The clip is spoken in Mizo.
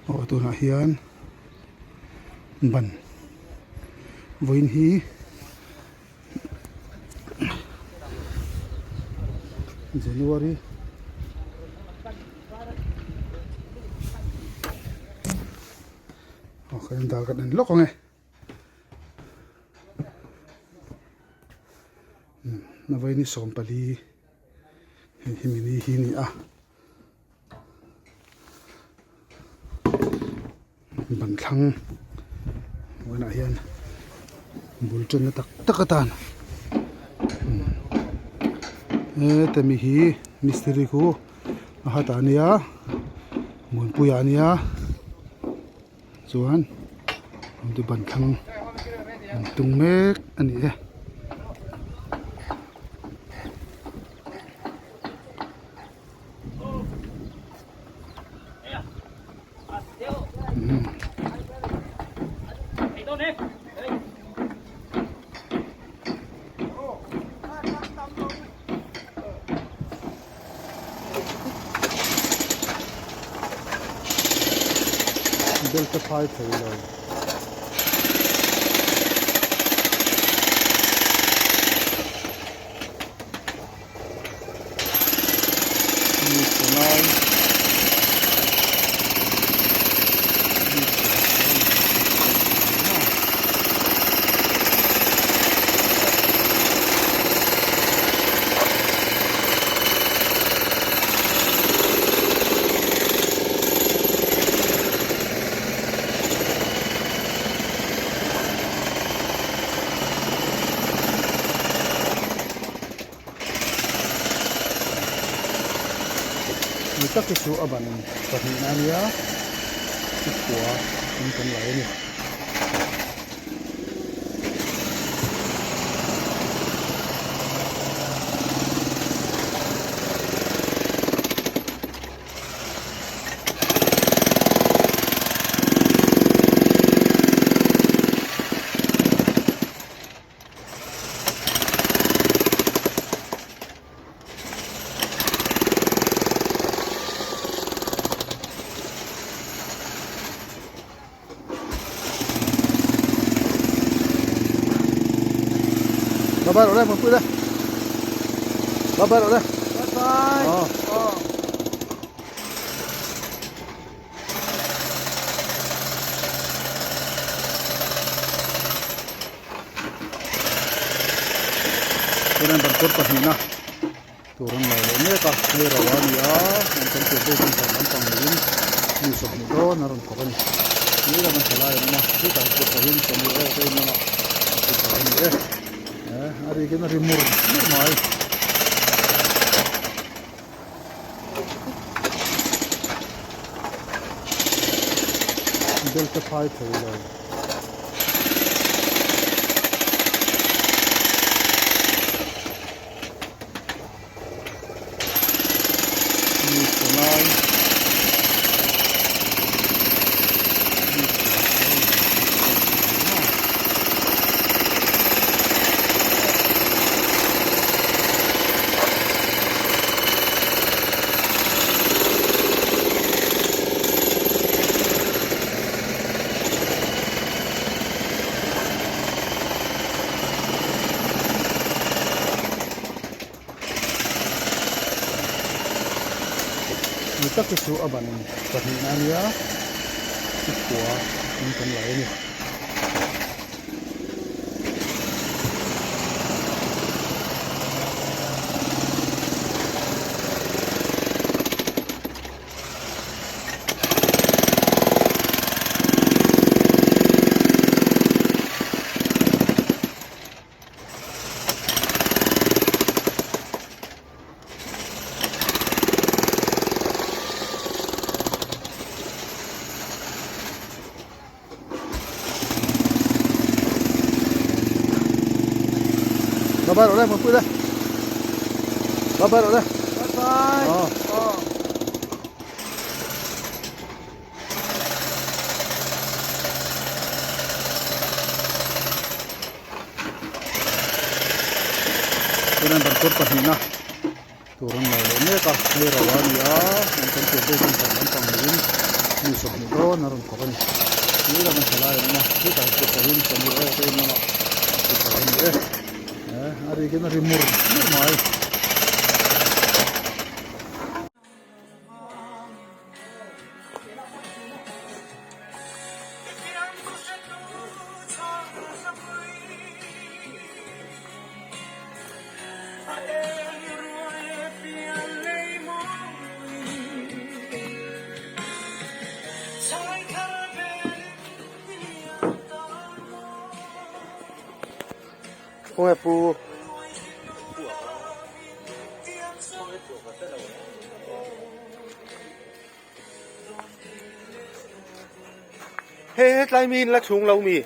Aw tunah hian ban vawiin hi January aw calendar kan en lawk ang e. Vawiin hi 14 hei hi mini hi a ni a. Ban thlang vawiinah hian bul tanna tak tak atan heta mi hi mistiri khu a hat ah ania muanpui ah ania chuan ban thlang an tung mek a ni e. Bel te phai thei lo. Ni tak hi chu a ban pahnihna a nia i khua in kan lai a ni. Bye bye rồi đây, một đây. Bye bye rồi đây. Bye bye. Ờ. Ờ. Chuan ban kawr pahnihna tur an lo leh mek a hei ro a ni a an kan tur deuh in lampang niin mi 20 dawn a rawn thawk a ni ni lama thalai an awm a chutah pawh pahin sawmhnih vel te in lama a thawk a ni e eh a rikin a ri mur mur mai. Bel te phai thei lo. Mi palai. Ni tak hi chu a ban pahnihna a nia i khua in kan lai a ni. Bye bye rồi đây, một đây. Bye bye rồi đây. Bye bye. Ờ. Ờ. Chuan ban kawr pahnihna tur an lo leh mek a hei ro a ni a an kan tur deuh in ban lampang niin. Mi 20 dawn a rawn kawp a ni. Ni lama thalai an awm a, chutah hian kut in sawmhnih aw te in lamah kut a ni e. A rik in a ri mur mur mai. Khawnge pu He hetlai mi in la chhung lo mi.